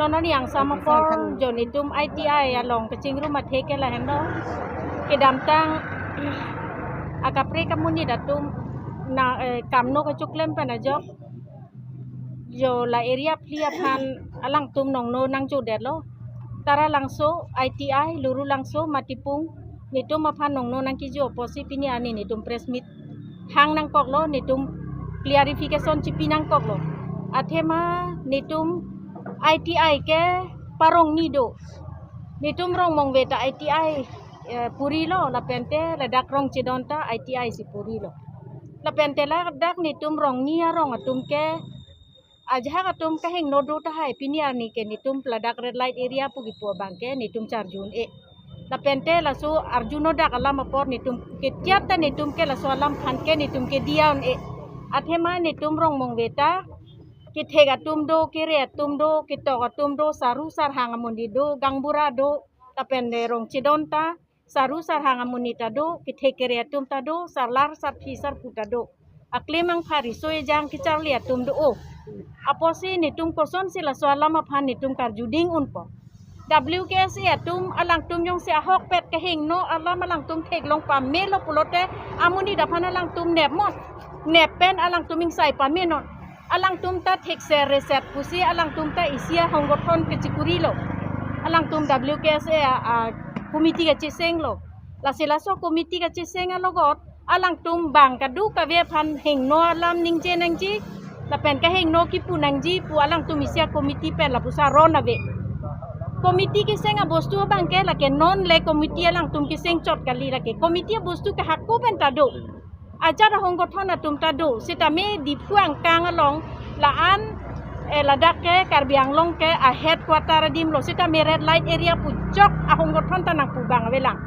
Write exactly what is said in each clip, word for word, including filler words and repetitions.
Nonani angsam apor jo netum I T I along kachingrum athe ke lahenlo. Kedamtang akaprek amonit atum na, eh, kamno kachoklem pen ajok jo la area phli aphan alangtum nongno nangjodetlo. Taralangso I T I, Lurulangso, Matipung, netum aphan nongno nangkejo apotsi pini arni netum press meet hang nangkoklo, netum clarification chipi nangkoklo. Athema netum I T I ke parong ni do. Netum Rongmongve ta I T I, eh, purilo, lapente ladak Rongchedon ta I T I si purilo. Lapente ladak netum rong ni arong atum ke ajahak atum kahingno do tahai, pini arni ke netum ladak red light area pu kipu abang ke netum charju un-e. Lapente laso arjuno dak alam apor netum ketiat ta netum ke laso alam aphan ke netum ke diya un-e. Athema netum Rongmongve ta kethek atum do, kere atum do, ketok atum do, saru sarhang amonit do, gaonbura do, lapente Rongchedon ta saru sarhang amonit ta do, kethek kere atum ta do, sarlar sarpi sarpo ta do. Aklim angpha riso ejang kecharli atum do-o. Apotsi netum kosonsi laso alam aphan netum karjuding unpo? W K S A atum alangtum jongsi ahokpet kahingno alam alangtum theklong pamelo pulote amonit aphan alangtum nepnon. Nep pen alangtum ingsai pamenon. Alangtum ta thekser reset pusi alangtum ta isi ahonggothon kachikurilo. Alangtum W K S A a, a committee kachisenglo. Lasi laso committee kachiseng alogot alangtum bang kadokave aphan hingno alam ningje nangji lapen kahingno kipu nangji pu alangtum isi a committee pen lapuson aron ave. Committee keseng abostu abang ke lake non le committee alangtum keseng chot kali, lake committee abostu ke hako pen ta do. Ajat ahonggothon atum ta do, sitame Diphu angkang along la-an, eh, ladak ke Karbi Anglong ke a headquarter adim lo, sitame red light area pu jok ahonggothon ta nangpu abang avelang.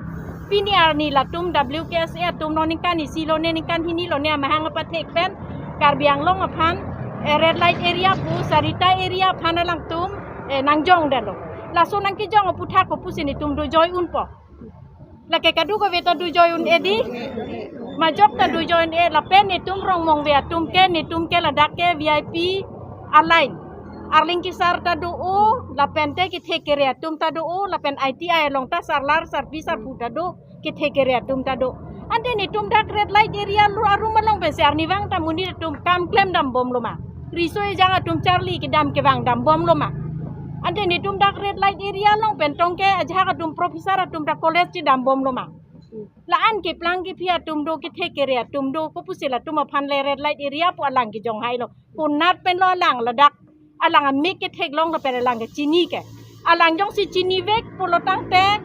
Pini arni latum W K S A atum non ningkan isi lone ningkan hini lone amahang apathek pen Karbi Anglong aphan, eh, red light area pu sarita area aphan alangtum, eh, nangjongdetlo. Laso nangkejong aputhak kopusi netum dojoi unpo? Lake kadokave ta dojoi un-e di. Majok ta dojoi un-e, lapen netum Rongmongve atum ke, netum ke ladak ke V I P a-line. Arleng kesar ta do-o, lapente kethek kere atum ta do-o, lapen I T I along ta sarlar sarpi sarpo ta do, kethek kere atum ta do. Ante netum dak red light area lo arum along pensi arnivang ta monit atum kam klemdam bomlo ma? Riso ejang atum charli kedam kevangdam bomlo ma? Ante netum dak red light area along pen tong ke ajahak atum professor atum ta college chedam bomlo ma? La-an keplang kephi atum do, kethek kere atum do, kopusi latum aphan le red light area pu alang kejong hailo? Konat pen lo alang ladak? Alang amik ketheklong lapen alang kechini ke. Alang jongsi chinivek pulo tangte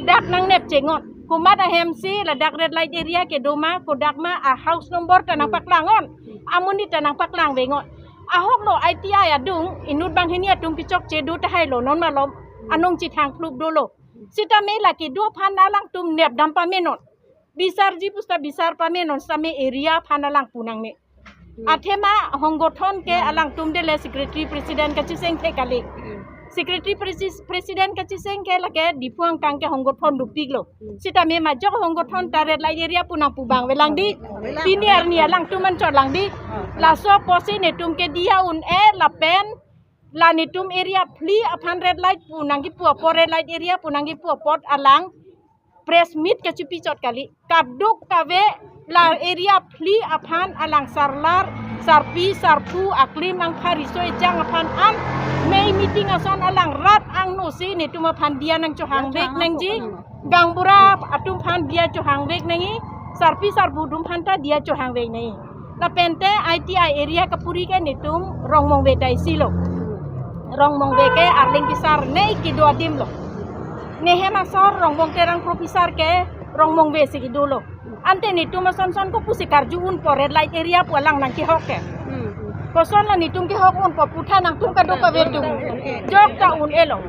dak nangnep chengon. Komat ahemsi ladak red light area kedo ma, kodak ma, a house number ta nangpaklang on. Amonit ta nangpaklang vengon. Ahok lo I T I adung, inut banghini atum kechokche do tahai lo, non malom anong chithang plup dolo. Sitame lake do aphan alangtum nepdam pamenon. Bisarji pusta bisar pamenon, sitame area aphan alang pu nangme. Athema honggothon ke alangtum dele secretary president kachiseng the kali. Secretary presi-, president kachiseng ke lake Diphu angkang ke honggothon dopiklo. Sitame majok honggothon ta red light area pu nangpu abang avelang di. Pini arni alangtum anchot lang di. Laso apotsi netum ke diya un-e lapen la netum area phli aphan red light pu nangkipu apot, red light area pu nangkipu apot alang press meet kachipi chot kali. Kadokave la area phli aphan alang sarlar sarpi sarpo, aklim angpha riso ejang aphan an mei meeting ason alang rat angno si netum aphan diya nangchohangvek nangji. Gaonbura atum aphan diya chohangvek nangji, sarpi sarpo atum aphan ta diya chohangvek nangji. Lapente I T I area kapuri ke netum Rongmongve ta isi lo. Rongmongve ke arleng kesar nei kedo adim lo. Nehem asor Rongbong Terang professor ke Rongmongve si kedo lo. Ante netum ason son kopusi karju unpo red light area pu alang nangkehok ke? Koson la netum kehok unpo, putha nangtum kadokave atum? Jok ta un-e lo.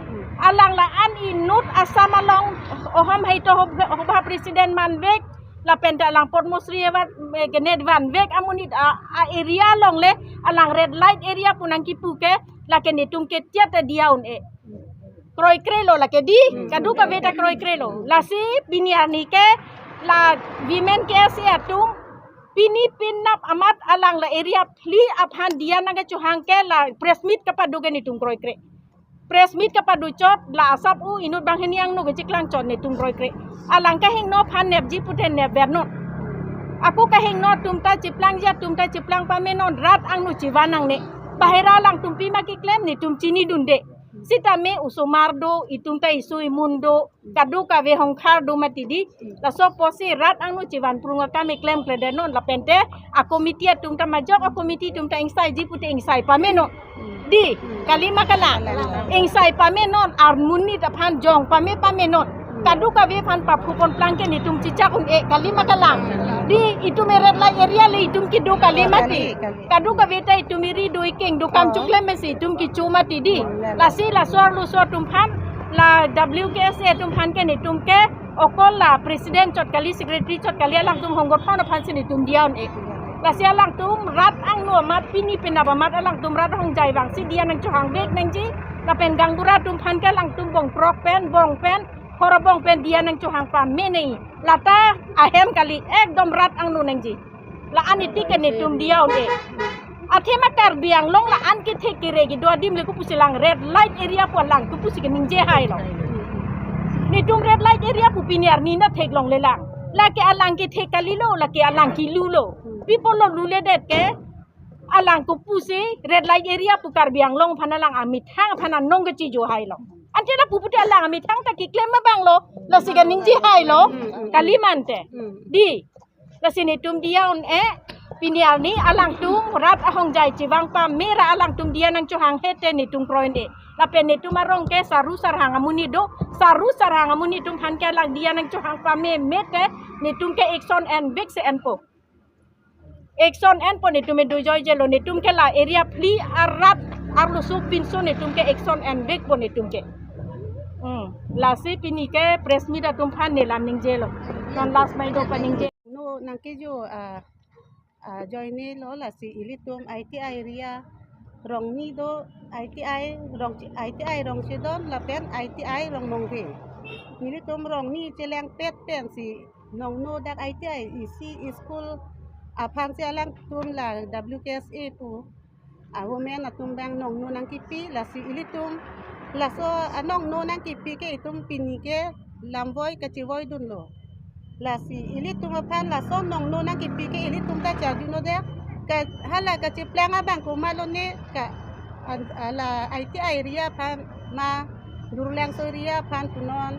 Alang la-an inut Assam along Ohom Sahitya Sabha president manvek, lapente alang Padma Shri award, eh, kenevanvek amonit a, a area along le alang red light area pu nangkipu ke, lake netum ketiat ta diya un-e. Kroikre lo lake di, kadokave ta kroikre lo. Lasi pini arni ke la women K S A atum pini pinap amat alang la area phli aphan diya nangkechohang ke la press meet kapado ke netum kroikre. Press meet kapado chot, la asap u inut banghini angno kachiklang chot netum kroikre. Alang kahingno aphan nepji pute nepver non. Ako kahingno atum ta chiplangji, atum ta chiplang pame non, rat angno chivan nangne. Bahira alangtum pima keklem netum chinidunde. Sitame osomar do, itum ta isu imun do, kadokave hongkhar do mati di. Laso apotsi rat angno chivan prung akam keklemkle det non, lapente a committee atum ta majok, a committee atum ta ingsaiji pute ingsai pame non. Di, kalima kalang. Ingsai pame non, armunit aphan jong pame pame non. Kadokave aphan paphu ponplang ke netum chichak un-e, kalima kalang. Di, itum red light area le itum kedo kalima di. Kadokave ta itum eri do ikeng do kam, oh, choklem mesi itum kecho mati di. Hmm, ya. Lasi laso arloso atum aphan, la W K S A atum aphan ke netum ke okol la president chot kali, secretary chot kali, alangtum honggot hon aphan si netum diya un-e. Lasi alangtum rat angno amat, pini penap amat alangtum rat hongjai vangsi diya nangchohangvek nangji. Lapen gaonbura atum aphan ke alangtum bongprok pen, bong pen, hor bong pen diya nangchohang pame nai. Lata ahem kali, ekdom rat angno nangji. La-an iti ke netum diya un-e. Athema Karbi Anglong la-an kethek kere kedo adim le kopusi lang red light area pu alang kopusi keningje hai lo. Netum red light area pu pini arni na theklongle lang. Lake alang kethek kali lo, lake alang kilu lo. Pi apotlo luledet ke, alang kopusi red light area pu Karbi Anglong aphan alang amethang aphan anong kechijo hai lo. Ante lapu pute alang amethang ta keklem abang lo, lasi keningje hai lo, kalima ante. Di, lasi netum diya un-e, pini arni alangtum rat ahongjai chevang pame ra alangtum diya nangchohanghe te netum kroi un-e. Lapen netum arong ke saru sarhang amonit do, saru sarhang amonit atum aphan ke alang diya nangchohang pameme te, netum ke action envek si enpo. Action enpo, netum edo joijelo, netum ke la area phli arat arloso pinso netum ke action envekpo netum ke. Hmm. Lasi pini ke press meet atum aphan ne lam ningjelo. Non last mai do paningje. No, nangkejo, ah, ah, joine lo, lasi ilitum I T I area Rongni do, I T I Rong, I T I Rongchedon lapen I T I Rongmongve. Nelitum Rongni chelangpet pensi nongno dak I T I isi school aphansi alangtum la W K S A pu a women atum abang nongno nangkipi, lasi ilitum laso anongno nangkipi ke itum pini ke lamvoi kachivoidunlo. Lasi ilitum aphan laso nongno nangkipi ke ilitum ta charjuno de, ka hala kachiplang abang komatlo ne, ka an-, ala I T I area aphan ma, Durlangso area aphan punon,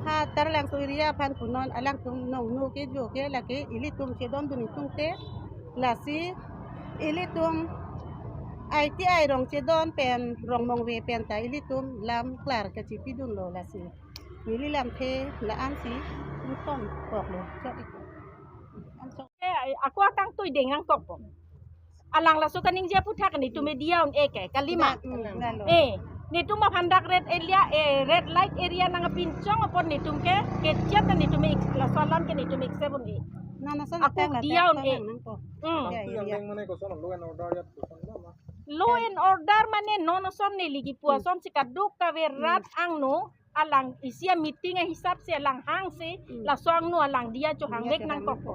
ha Tarlangso area aphan punon, alangtum nongno kejo ke lake ilitum chedondun itum te, lasi ilitum I T I Rongchedon pen Rongmongve pen ta ilitum lam klar kachipidunlo, lasi neli lamthe la-ansi ingtonkoklo. Chok ik. Eh, ako akangtui deng nangkokpo. Alang laso kaningje aputhak netum diya un-e ke, kalima. Hmm, lalo. Eh, netum aphan dak red area, eh, red light area nangpinchong apot netum ke, kechet netum ik, laso alam ke netum accept un-e. Na, na, son ako attack, diya attack un-e. Nangkok. Hmm. Ya, ya, ya. Law and order mane koson lo, ma? Law and order mane non ason neli kipu ason si kadokave rat angno alang isi a meeting ahisap si alang hangsi, hmm, laso angno alang diya chohangvek nangkokpo.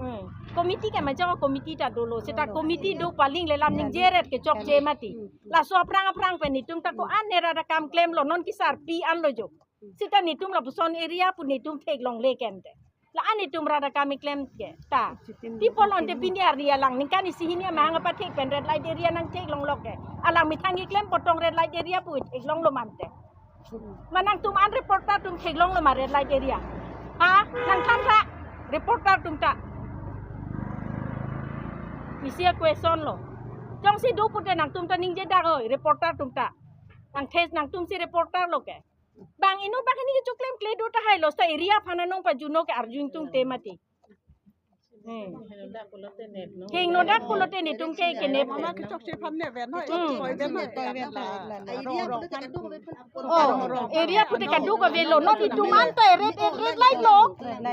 Hmm. Committee ke majok committee ta dolo, seta dolo, committee do paling le lam ningjeret ke chokche mati. Hmm. Laso aphrang aphrang pen netum ta ko-an ne rat akam klemlo, non kesarpi anlo jo. Seta netum lapuson area pu netum theklongle kente. La-an itum rat akam keklem ke ta. Pi apotlo ante pini arni alang ningkan isi hini amahang apathek pen red light area nangtheklonglo ke. Alang methang keklem potong red light area pu theklonglo ma ante. Ma nangtum an reporter atum theklonglo ma red light area? Ha? Nangthan tha reporter atum ta. Isi a question lo. Jongsi do pute nangtum ta ningje dak oi reporter atum ta. Nangthe nangtum si reporter lo ke. Bang inut banghini kecho klemkle do tahai lo, seta area aphan anong pajuno ke arju ingtungte mati. Hmm. Hingno dak pulote netum ke kenep. Mama kechokche aphan ne ven hoi. Hmm. Koi ven hoi. Koi ven hoi. Area pute kadokave lo. Oh, area pute kadokave lo. Non itum anta red, red, red light lo.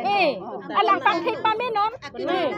Eh, alang pangthek pame non. Eh.